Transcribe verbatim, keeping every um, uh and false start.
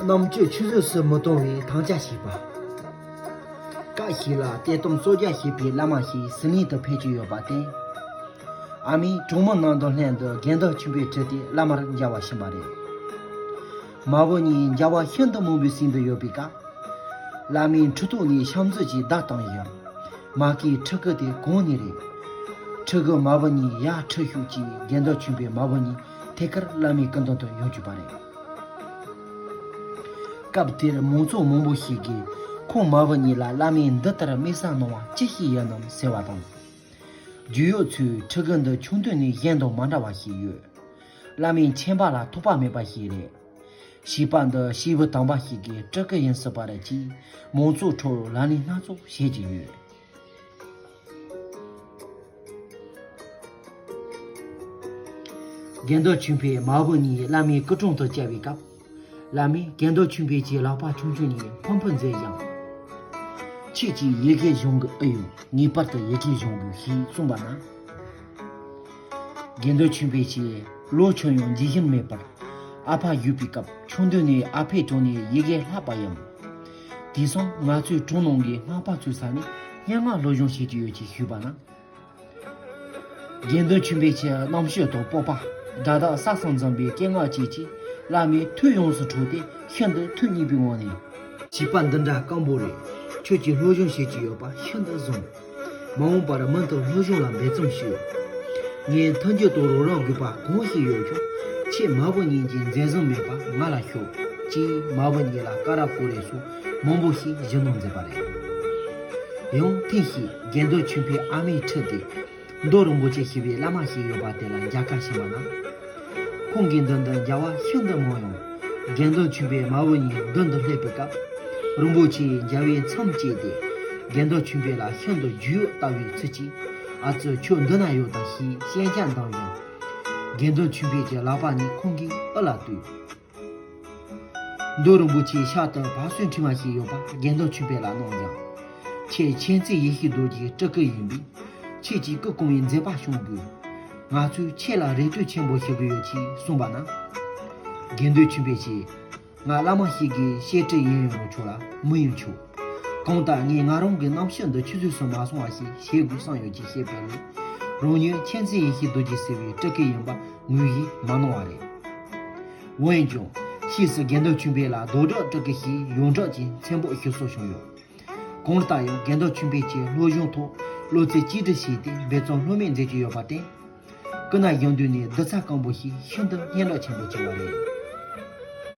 རྣམ་དཔྱོད་ཆུད་ཟོས་སུ་མི་གཏོང་བའི་དམ་བཅའ་བྱས་པ། སྐབས་ཤིག་ལ་གཏེར་སྟོན་གཙོ་རྒྱ་བྱས་པའི་བླ་མ་ཞིག་ཟི་ལིང་དུ་ཕེབས་ཀྱི་ཡོད་པར་བརྟེན། ཨ་མས་གྲོང་མི་རྣམས་དང་ལྷན་དུ་དགེ་འདུན་ཆོས་འཕེལ་ཁྲིད་དེ་བླ་མར་མཇལ་བར་ཕྱིན་པ་རེད། མ་བུ་གཉིས་མཇལ་བར་ཤིན་ཏུ་མོས་པའི་སེམས་དུ་ཡོད་པའི་སྐབས། བླ་མས་ཁྲི་ཐོག་ནས་ཕྱག་མཛུབ་ཅིག་བརྡ་བཏང་ཡང་། མ་གིའི་ཕྲུ་གུ་དེ་གང་ནས་རེད། ཕྲུ་གུ་མ་བུ་གཉིས་ཡར་ཁྲིད་ཤོག་ཅེས་དགེ་འདུན་ཆོས་འཕེལ་མ་བུ་གཉིས་ཐད་ཀར་བླ་མའི་སྐུ་མདུན་དུ་ཡོང་བཅུག་པ་རེད། སྐབས་དེར་མང་ཚོགས་མང་པོ་ཞིག་གིས་ཁོང་མ་བུ་གཉིས་ལ་བླ་མས་འདི་ལྟར་དམིགས་བསལ་གནང་བ་ཅི་ཞིག་ཡིན་ནམ་ཟེར་བ་དང་། རྒྱུས་ཡོད་ཚོས་ཕྲུ་གུ་འདི་ཆུང་དུས་ནས་གཞན་དང་མ་འདྲ་བ་ཞིག་ཡོད། བླ་མའི་མཁྱེན་པ་ལ་ཐོགས་པ་མེད་པ་ཞིག་རེད། བྱིས་པ་འདི་སྐྱེས་བུ་དམ་པ་ཞིག་གི་སྤྲུལ་སྐུ་ཡིན་སྲིད་པ་རེད་ཅེས་མང་ཚོགས་ཁྲོད་ལ་ལུང་སྣ་ཚོགས་བྱེད་ཀྱི་ཡོད། དགེ་འདུན་ཆོས་འཕེལ་མ་བུ་གཉིས་བླ་མའི་སྐུ་དྲུང་དུ་བཅར་བའི་སྐབས། བླ་མས་དགེ་འདུན་ཆོས་འཕེལ་གྱི་ལག་པ་ཆུང་ཆུང་ནས་ཕུར་ཕུར་མཛད་ཀྱང་། ཁྱེད་ཀྱིས་ཡི་གེ་སྦྱོང་གི་ཨེ་ཡོད། ངེས་པར་དུ་ཡི་གེ་སྦྱོང་དགོས་ཞེས་གསུངས་པ་ན། དགེ་འདུན་ཆོས་འཕེལ་གྱིས་ལོ་ཆུང་ཡང་འཇིགས་ཞུམ་མེད་པར། ཨ་ཕ་བཞུགས་པའི་སྐབས་ཆུང་དུས་ནས་ཨ་ཕའི་དྲུང་ནས་ཡི་གེ་བསླབས་པ་ཡིན། དེང་སང་ང་ཚོའི་དྲུང་ནང་གི་སྔགས་པ་ཚོའི་ས་ནས་སྙན་ངག་སློབ་སྦྱོང་བྱེད་ཀྱི་ཡོད་ཅེས་ཞུས་པ་ན། དགེ་འདུན་ཆོས་འཕེལ་གྱི་རྣམ་དཔྱོད་དང་སྤོབས་པ། སྒྲ་དག་ས་སུ་འཛིན་པའི་སྐད་ངག་བཅས་ཀྱིས་བླ་མའི་ཐུགས་ཡོངས་སུ་འཕྲོག་སྟེ་ཤིན་ཏུ་ཐུགས་མཉེས་པའི་ངང་ནས། བྱིས་པ་འདི་འདྲ་སྐམ་པོ་རེད། ཁྱོད་ཀྱིས་སློབ་སྦྱོང་བྱེད་ཀྱི་ཡོད་པ་ཤིན་ཏུ་བཟང་། མ་འོངས་པར་མུ་མཐུད་སློབ་སྦྱོང་ལ་འབད་བརྩོན་ཞུ། ངས་མཐུན་འགྱུར་དང་རོགས་རམ་དགོས་པ་གང་ཞིག་ཡོད་ཀྱང་ཁྱེད་མ་བུ་གཉིས་ཀྱིས་འཛེམ་ཟོན་མེད་པར་ང་ལ་ཤོག་ཅེས་མ་བུ་གཉིས་ལ་ཀ་ར་ཀོ་རེ་སོགས་མང་པོ་ཞིག་ཞུ་གནང་མཛད་པ་རེད། ཡང་ཐེངས་ཤིག་དགེ་འདུན་ཆོས་འཕེལ་ཨ་མའི་ཁྲིད་དེ། མདོ་རིན་པོ་ཆེ་ཞེས་པའི་བླ་མ་ཞིག་ཡོད་པ་དེ་ལ་མཇལ་ཁ་ཕྱིན་པ་ན། ཁོང་གི་མདུན་དུ་མཇལ་བ་ཤིན་ཏུ་མང་ཡང་། དགེ་འདུན་ཆོས་འཕེལ་མ་བུ་གཉིས་མདུན་དུ་སླེབས་པའི་སྐབས། རིན་པོ་ཆེའི་མཇལ་བའི་མཚམས་བཅད་དེ། དགེ་འདུན་ཆོས་འཕེལ་ལ་ཤིན་ཏུ་རྒྱུས་ཡོད་ལྟ་བུའི་ཚུལ་གྱིས། ཨ་ཙི་ཁྱོད་འདི་ན་ཡོད་དམ་ཞེས་ཞལ་ཆད་འདང་ཡང་། དགེ་འདུན་ཆོས་འཕེལ་གྱི་ལག་པ་གཉིས་ཁོང་གི་དབུ་ལ་གཏུགས། མདོ་རིན་པོ་ཆེའི་ཕྱག་ཏུ་བ་སོའི་ཕྲེང་བ་ཞིག་ཡོད་པ་དགེ་འདུན་ཆོས་འཕེལ་ལ་གནང་ཡང་། ཁྱེད་མཁྱེན་བརྩེ་ཡེ་ཤེས་རྡོ་རྗེའི་སྤྲུལ་སྐུ་ཡིན་པས། ཁྱེད་ཀྱིས་སྐུ་གོང་བའི་མཛད་པ་སྐྱོང་དགོས། ང་ཚོས་ཁྱེད་ལ་རེ་ལྟོས་ཆེན་པོ་ཞུ་གི་ཡོད་ཅེས་གསུངས་པ་ན། དགེ་འདུན་ཆོས་འཕེལ་གྱིས། ང་བླ་མ་ཞིག་གི་བཤད་ཁྲིད་ཡིན་ཡང་རུང་ཆོག་ལ་མི་ཡང་ཆོག་གང་ལྟར་ངས་ང་རང་གི་རྣམ་ཤེས་འདི་ཆུད་ཟོས་སུ་མ་སོང་བ་ཞིག་བྱེད་དགོས་བསམ་ཡོད་ཅེས་བཤད་པ་ལས། རང་ཉིད་མཁྱེན་བརྩེ་ཡེ་ཤེས་རྡོ་རྗེ་ཟེར་བའི་སྤྲུལ་སྐུ་ཡིན་པ་ངོས་བཞེས་མ་གནང་བ་རེད། འོན་ཀྱང་། ཕྱིས་སུ་དགེ་འདུན་ཆོས་འཕེལ་ལ་རྡོར་གྲགས་སྤྲུལ་སྐུ་ཞེས་ཡོངས་གྲགས་ཀྱི་མཚན་པོ་ཞུ་སྲོལ་བྱུང་ཡོད། གང་ལྟར་ཡང་དགེ་འདུན་ཆོས་འཕེལ་གྱིས་སློབ་སྦྱོང་ཐོག་བློ་རྩེ་གཅིག་སྒྲིལ་བྱས་ཏེ་འབད་བརྩོན་ལྷོད་མེད་མཛད་ཀྱི་ཡོད་པར་བརྟེན། སྐུ་ན་གཞོན་དུས་ནས་གདུལ་བྱ་སྐམ་པོ་ཞིག་ཤིན་ཏུ་སྙན་གྲགས་ཆེན་པོ་བྱུང་བ་རེད།